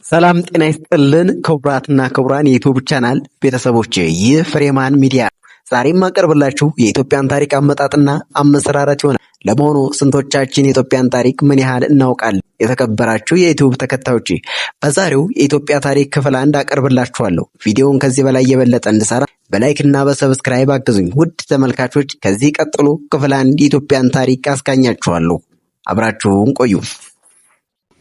ሰላም ጤና ይስጥልን ክቡራትና ክቡራን የ YouTube channel ቤተሰቦች፣ ይህ ፍሬማን ሚዲያ። ዛሬ የማቀርብላችሁ የኢትዮጵያን ታሪክ አመጣጥና አመሰራረት ይሆናል። ለመሆኑ ስንቶቻችን የኢትዮጵያን ታሪክ ምን ያህል እናውቃለን? የተከበራችሁ የ YouTube ተከታዮች፣ በዛሬው የኢትዮጵያ ታሪክ ክፍል አንድ አቀርብላችኋለሁ። ቪዲዮውን ከዚህ በላይ የበለጠ እንድሰራ በ like እና በ subscribe አግዙኝ። ውድ ተመልካቾች፣ ከዚህ ቀጥሎ ክፍል አንድ የኢትዮጵያን ታሪክ አስቃኛችኋለሁ። አብራችሁን ቆዩ።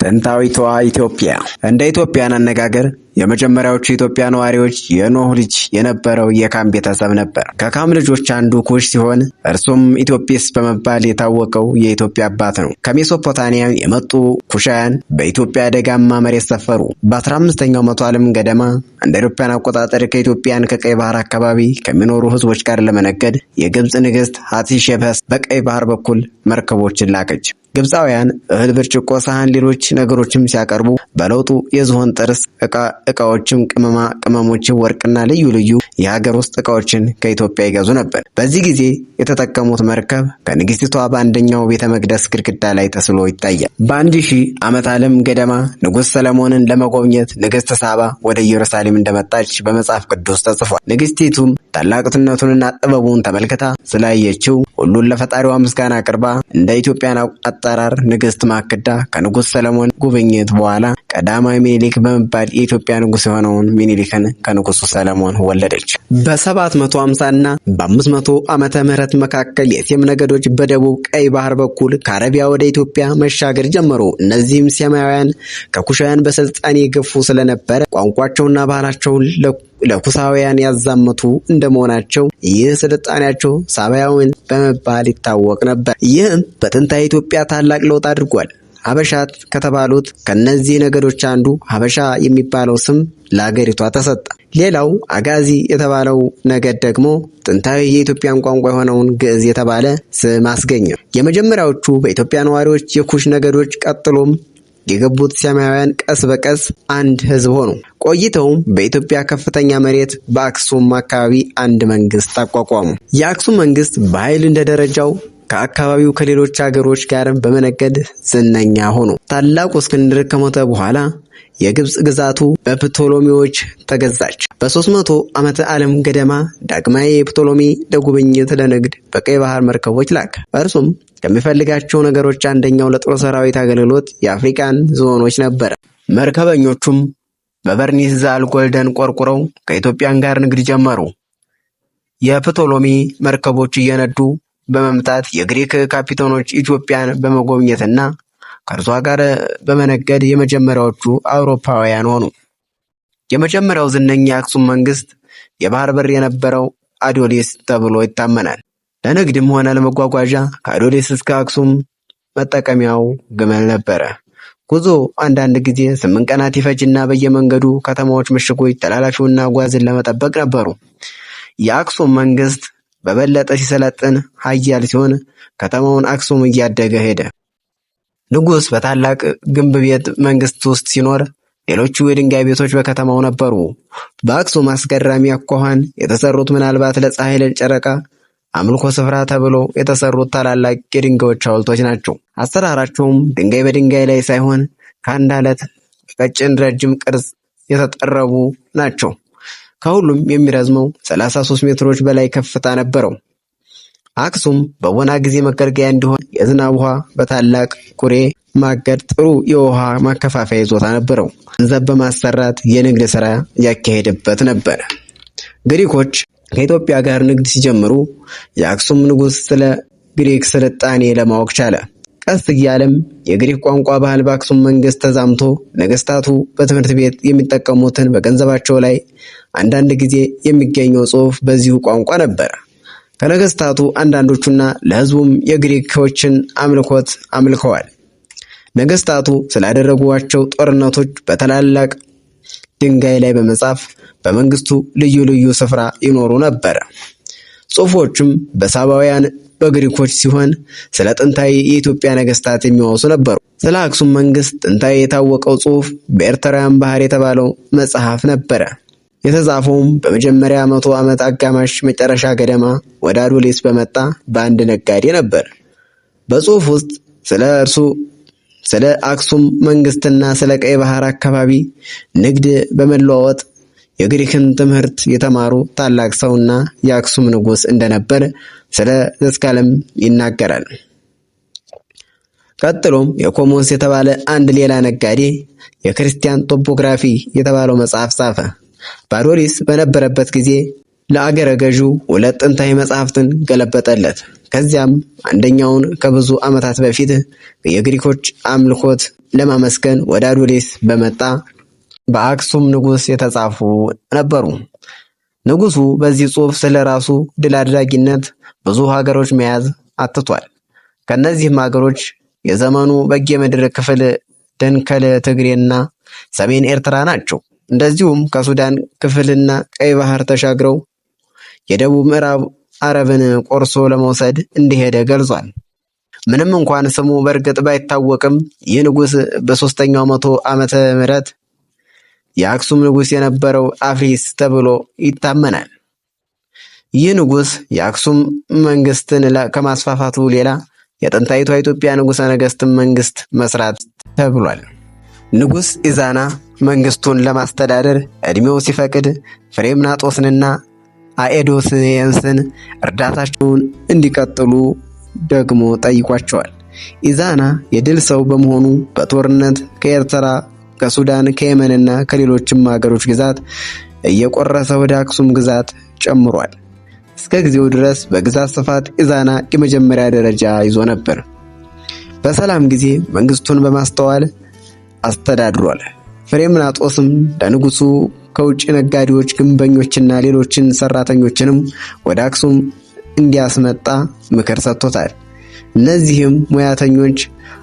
ጥንታዊቷ ኢትዮጵያ። እንደ ኢትዮጵያን አነጋገር የመጀመሪያዎቹ ኢትዮጵያ ነዋሪዎች የኖህ ልጅ የነበረው የካም ቤተሰብ ነበር። ከካም ልጆች አንዱ ኩሽ ሲሆን እርሱም ኢትዮጵስ በመባል የታወቀው የኢትዮጵያ አባት ነው። ከሜሶፖታሚያ የመጡ ኩሻያን በኢትዮጵያ ደጋማ መሬት ሰፈሩ። በ15ኛው መቶ ዓለም ገደማ እንደ አውሮፓውያን አቆጣጠር ከኢትዮጵያን ከቀይ ባህር አካባቢ ከሚኖሩ ህዝቦች ጋር ለመነገድ የግብፅ ንግስት ሀትሼፕስ በቀይ ባህር በኩል መርከቦችን ላከች። ግብፃውያን እህል፣ ብርጭቆ፣ ሳህን፣ ሌሎች ነገሮችም ሲያቀርቡ በለውጡ የዝሆን ጥርስ እቃዎችም፣ ቅመማ ቅመሞችን፣ ወርቅና ልዩ ልዩ የሀገር ውስጥ እቃዎችን ከኢትዮጵያ ይገዙ ነበር። በዚህ ጊዜ የተጠቀሙት መርከብ ከንግስቲቷ በአንደኛው ቤተ መቅደስ ግድግዳ ላይ ተስሎ ይታያል። በ1000 ዓመት ዓለም ገደማ ንጉሥ ሰለሞንን ለመጎብኘት ንግስት ሳባ ወደ ኢየሩሳሌም እንደመጣች በመጽሐፍ ቅዱስ ተጽፏል። ንግስቲቱም ታላቅነቱንና ጥበቡን ተመልክታ ስላየችው ሁሉን ለፈጣሪዋ ምስጋና አቅርባ እንደ ኢትዮጵያን አጠራር ንግስት ማክዳ ከንጉሥ ሰለሞን ጉብኝት በኋላ ቀዳማዊ ሚኒሊክ በመባል የኢትዮጵያ ንጉሥ የሆነውን ሚኒሊክን ከንጉሱ ሰለሞን ወለደች። በ750 እና በ500 ዓመተ ምህረት መካከል የሴም ነገዶች በደቡብ ቀይ ባህር በኩል ከአረቢያ ወደ ኢትዮጵያ መሻገር ጀመሩ። እነዚህም ሴማውያን ከኩሻውያን በስልጣኔ የገፉ ስለነበረ ቋንቋቸውና ባህላቸውን ለኩሳውያን ያዛመቱ እንደመሆናቸው ይህ ስልጣኔያቸው ሳባያውን በመባል ይታወቅ ነበር። ይህም በጥንታዊ ኢትዮጵያ ታላቅ ለውጥ አድርጓል። ሀበሻት ከተባሉት ከነዚህ ነገዶች አንዱ ሀበሻ የሚባለው ስም ለአገሪቷ ተሰጠ። ሌላው አጋዚ የተባለው ነገድ ደግሞ ጥንታዊ የኢትዮጵያን ቋንቋ የሆነውን ግዕዝ የተባለ ስም አስገኘ። የመጀመሪያዎቹ በኢትዮጵያ ነዋሪዎች የኩሽ ነገዶች፣ ቀጥሎም የገቡት ሴማውያን ቀስ በቀስ አንድ ህዝብ ሆኑ። ቆይተውም በኢትዮጵያ ከፍተኛ መሬት በአክሱም አካባቢ አንድ መንግስት አቋቋሙ። የአክሱም መንግስት በኃይል እንደ ደረጃው ከአካባቢው ከሌሎች ሀገሮች ጋር በመነገድ ዝነኛ ሆኑ። ታላቁ እስክንድር ከሞተ በኋላ የግብፅ ግዛቱ በፕቶሎሚዎች ተገዛች። በ300 ዓመተ ዓለም ገደማ ዳግማዊ ፕቶሎሚ ለጉብኝት ለንግድ በቀይ ባህር መርከቦች ላከ። እርሱም ከሚፈልጋቸው ነገሮች አንደኛው ለጦር ሰራዊት አገልግሎት የአፍሪካን ዝሆኖች ነበረ። መርከበኞቹም በበርኒስ ዛል ጎልደን ቆርቁረው ከኢትዮጵያን ጋር ንግድ ጀመሩ። የፕቶሎሚ መርከቦች እየነዱ በመምጣት የግሪክ ካፒቴኖች ኢትዮጵያን በመጎብኘትና ከእርሷ ጋር በመነገድ የመጀመሪያዎቹ አውሮፓውያን ሆኑ። የመጀመሪያው ዝነኛ የአክሱም መንግስት የባህር በር የነበረው አዶሊስ ተብሎ ይታመናል። ለንግድም ሆነ ለመጓጓዣ ከአዶሊስ እስከ አክሱም መጠቀሚያው ግመል ነበረ። ጉዞ አንዳንድ ጊዜ 8 ቀናት ይፈጅና በየመንገዱ ከተማዎች፣ ምሽጎች ተላላፊውና ጓዝን ለመጠበቅ ነበሩ። የአክሱም መንግስት በበለጠ ሲሰለጥን ኃያል ሲሆን ከተማውን አክሱም እያደገ ሄደ። ንጉሥ በታላቅ ግንብ ቤተ መንግስት ውስጥ ሲኖር ሌሎቹ የድንጋይ ቤቶች በከተማው ነበሩ። በአክሱም አስገራሚ አኳኋን የተሰሩት ምናልባት ለፀሐይ ለጨረቃ አምልኮ ስፍራ ተብሎ የተሰሩት ታላላቅ የድንጋዮች ሐውልቶች ናቸው። አሰራራቸውም ድንጋይ በድንጋይ ላይ ሳይሆን ከአንድ አለት ቀጭን ረጅም ቅርጽ የተጠረቡ ናቸው። ከሁሉም የሚረዝመው 33 ሜትሮች በላይ ከፍታ ነበረው። አክሱም በቦና ጊዜ መገልገያ እንዲሆን የዝናብ ውሃ በታላቅ ኩሬ ማገድ ጥሩ የውሃ ማከፋፈያ ይዞታ ነበረው። ገንዘብ በማሰራት የንግድ ሥራ ያካሄደበት ነበር። ግሪኮች ከኢትዮጵያ ጋር ንግድ ሲጀምሩ የአክሱም ንጉሥ ስለ ግሪክ ስልጣኔ ለማወቅ ቻለ። ቀስ እያለም የግሪክ ቋንቋ ባህል በአክሱም መንግስት ተዛምቶ ነገስታቱ በትምህርት ቤት የሚጠቀሙትን በገንዘባቸው ላይ አንዳንድ ጊዜ የሚገኘው ጽሑፍ በዚሁ ቋንቋ ነበር። ከነገስታቱ አንዳንዶቹና ለህዝቡም የግሪኮችን አምልኮት አምልከዋል። ነገስታቱ ስላደረጓቸው ጦርነቶች በታላላቅ ድንጋይ ላይ በመጻፍ በመንግስቱ ልዩ ልዩ ስፍራ ይኖሩ ነበር። ጽሑፎቹም በሳባውያን በግሪኮች ሲሆን ስለ ጥንታዊ የኢትዮጵያ ነገስታት የሚያወሱ ነበሩ። ስለ አክሱም መንግስት ጥንታዊ የታወቀው ጽሑፍ በኤርትራውያን ባህር የተባለው መጽሐፍ ነበረ። የተጻፈውም በመጀመሪያ መቶ ዓመት አጋማሽ መጨረሻ ገደማ ወደ አዱሊስ በመጣ በአንድ ነጋዴ ነበር። በጽሑፍ ውስጥ ስለ እርሱ ስለ አክሱም መንግስትና ስለ ቀይ ባህር አካባቢ ንግድ በመለዋወጥ የግሪክን ትምህርት የተማሩ ታላቅ ሰውና የአክሱም ንጉስ እንደነበር ስለ ዘስካለም ይናገራል። ቀጥሎም የኮሞንስ የተባለ አንድ ሌላ ነጋዴ የክርስቲያን ቶፖግራፊ የተባለው መጽሐፍ ጻፈ። ባዶሊስ በነበረበት ጊዜ ለአገረ ገዢው ሁለት ጥንታዊ መጽሐፍትን ገለበጠለት። ከዚያም አንደኛውን ከብዙ ዓመታት በፊት የግሪኮች አምልኮት ለማመስገን ወደ አዶሊስ በመጣ በአክሱም ንጉሥ የተጻፉ ነበሩ። ንጉሱ በዚህ ጽሑፍ ስለ ራሱ ድል አድራጊነት ብዙ ሀገሮች መያዝ አትቷል። ከእነዚህም ሀገሮች የዘመኑ በጌምድር ክፍል ደንከል ትግሬና ሰሜን ኤርትራ ናቸው። እንደዚሁም ከሱዳን ክፍልና ቀይ ባህር ተሻግረው የደቡብ ምዕራብ አረብን ቆርሶ ለመውሰድ እንደሄደ ገልጿል። ምንም እንኳን ስሙ በእርግጥ ባይታወቅም ይህ ንጉሥ በሦስተኛው መቶ ዓመተ ምህረት የአክሱም ንጉሥ የነበረው አፍሪስ ተብሎ ይታመናል። ይህ ንጉሥ የአክሱም መንግስትን ከማስፋፋቱ ሌላ የጥንታዊቷ ኢትዮጵያ ንጉሠ ነገሥትን መንግስት መስራት ተብሏል። ንጉሥ ኢዛና መንግስቱን ለማስተዳደር ዕድሜው ሲፈቅድ ፍሬምናጦስንና አኤዶስየንስን እርዳታቸውን እንዲቀጥሉ ደግሞ ጠይቋቸዋል። ኢዛና የድል ሰው በመሆኑ በጦርነት ከኤርትራ፣ ከሱዳን፣ ከየመንና ከሌሎችም ሀገሮች ግዛት እየቆረሰ ወደ አክሱም ግዛት ጨምሯል። እስከ ጊዜው ድረስ በግዛት ስፋት ኢዛና የመጀመሪያ ደረጃ ይዞ ነበር። በሰላም ጊዜ መንግስቱን በማስተዋል አስተዳድሯል። ፍሬምናጦስም ለንጉሱ ከውጭ ነጋዴዎች፣ ግንበኞችና ሌሎችን ሰራተኞችንም ወደ አክሱም እንዲያስመጣ ምክር ሰጥቶታል። እነዚህም ሙያተኞች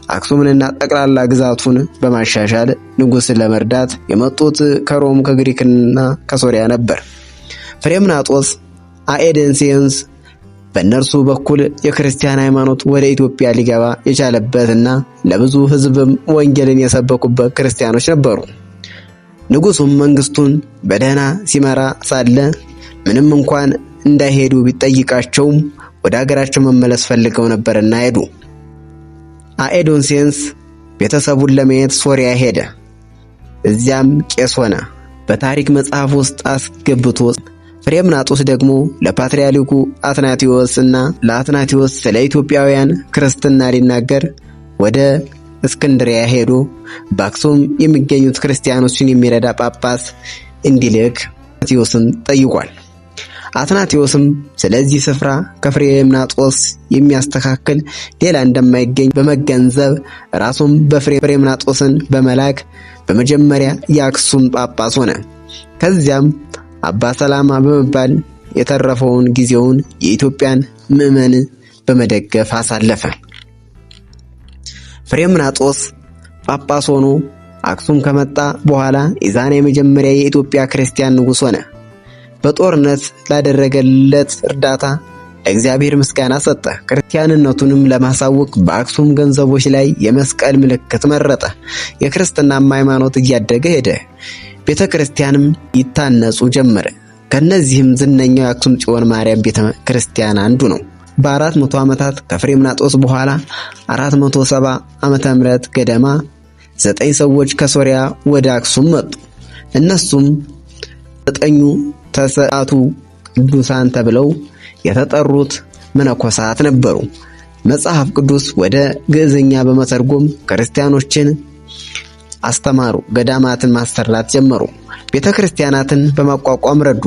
አክሱምንና ጠቅላላ ግዛቱን በማሻሻል ንጉስን ለመርዳት የመጡት ከሮም ከግሪክና ከሶሪያ ነበር። ፍሬምናጦስ አኤደንሴንስ በእነርሱ በኩል የክርስቲያን ሃይማኖት ወደ ኢትዮጵያ ሊገባ የቻለበትና ለብዙ ሕዝብም ወንጌልን የሰበኩበት ክርስቲያኖች ነበሩ። ንጉሱም መንግስቱን በደህና ሲመራ ሳለ ምንም እንኳን እንዳይሄዱ ቢጠይቃቸውም ወደ አገራቸው መመለስ ፈልገው ነበርና ሄዱ። አኤዶንሴንስ ቤተሰቡን ለማየት ሶሪያ ሄደ። እዚያም ቄስ ሆነ። በታሪክ መጽሐፍ ውስጥ አስገብቶ ፍሬምናጦስ ደግሞ ለፓትርያርኩ አትናቴዎስ እና ለአትናቴዎስ ስለ ኢትዮጵያውያን ክርስትና ሊናገር ወደ እስክንድሪያ ሄዶ በአክሱም የሚገኙት ክርስቲያኖችን የሚረዳ ጳጳስ እንዲልክ አትናቴዎስን ጠይቋል። አትናቴዎስም ስለዚህ ስፍራ ከፍሬምናጦስ የሚያስተካክል ሌላ እንደማይገኝ በመገንዘብ ራሱም በፍሬምናጦስን በመላክ በመጀመሪያ የአክሱም ጳጳስ ሆነ። ከዚያም አባ ሰላማ በመባል የተረፈውን ጊዜውን የኢትዮጵያን ምዕመን በመደገፍ አሳለፈ። ፍሬምናጦስ ጳጳስ ሆኖ አክሱም ከመጣ በኋላ ኢዛና የመጀመሪያ የኢትዮጵያ ክርስቲያን ንጉሥ ሆነ። በጦርነት ላደረገለት እርዳታ ለእግዚአብሔር ምስጋና ሰጠ። ክርስቲያንነቱንም ለማሳወቅ በአክሱም ገንዘቦች ላይ የመስቀል ምልክት መረጠ። የክርስትናም ሃይማኖት እያደገ ሄደ። ቤተ ክርስቲያንም ይታነጹ ጀመረ። ከነዚህም ዝነኛው የአክሱም ጽዮን ማርያም ቤተ ክርስቲያን አንዱ ነው። በ400 ዓመታት ከፍሬምናጦስ በኋላ 470 ዓመተ ምህረት ገደማ ዘጠኝ ሰዎች ከሶሪያ ወደ አክሱም መጡ። እነሱም ዘጠኙ ተስዓቱ ቅዱሳን ተብለው የተጠሩት መነኮሳት ነበሩ። መጽሐፍ ቅዱስ ወደ ግዕዝኛ በመተርጎም ክርስቲያኖችን አስተማሩ። ገዳማትን ማሰራት ጀመሩ። ቤተ ክርስቲያናትን በማቋቋም ረዱ።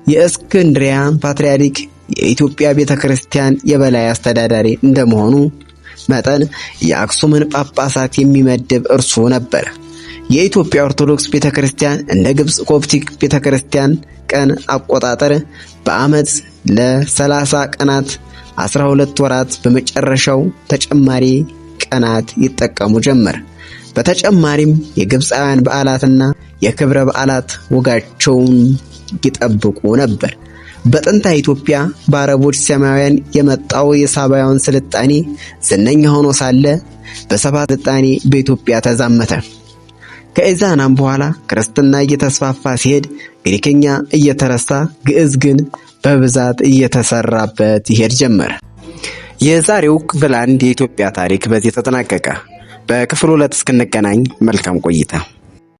የእስክንድሪያ ፓትርያርክ የኢትዮጵያ ቤተ ክርስቲያን የበላይ አስተዳዳሪ እንደመሆኑ መጠን የአክሱምን ጳጳሳት የሚመድብ እርሱ ነበር። የኢትዮጵያ ኦርቶዶክስ ቤተ ክርስቲያን እንደ ግብፅ ኮፕቲክ ቤተ ክርስቲያን ቀን አቆጣጠር በዓመት ለ30 ቀናት 12 ወራት በመጨረሻው ተጨማሪ ቀናት ይጠቀሙ ጀመር። በተጨማሪም የግብፃውያን በዓላትና የክብረ በዓላት ወጋቸውን ይጠብቁ ነበር። በጥንታ ኢትዮጵያ በአረቦች ሰማያውያን የመጣው የሳባውያን ስልጣኔ ዝነኛ ሆኖ ሳለ በሰባ ስልጣኔ በኢትዮጵያ ተዛመተ። ከኢዛናም በኋላ ክርስትና እየተስፋፋ ሲሄድ ግሪክኛ እየተረሳ ግዕዝ ግን በብዛት እየተሰራበት ይሄድ ጀመር። የዛሬው ክፍል አንድ የኢትዮጵያ ታሪክ በዚህ ተጠናቀቀ። በክፍል 2 እስክንገናኝ መልካም ቆይታ።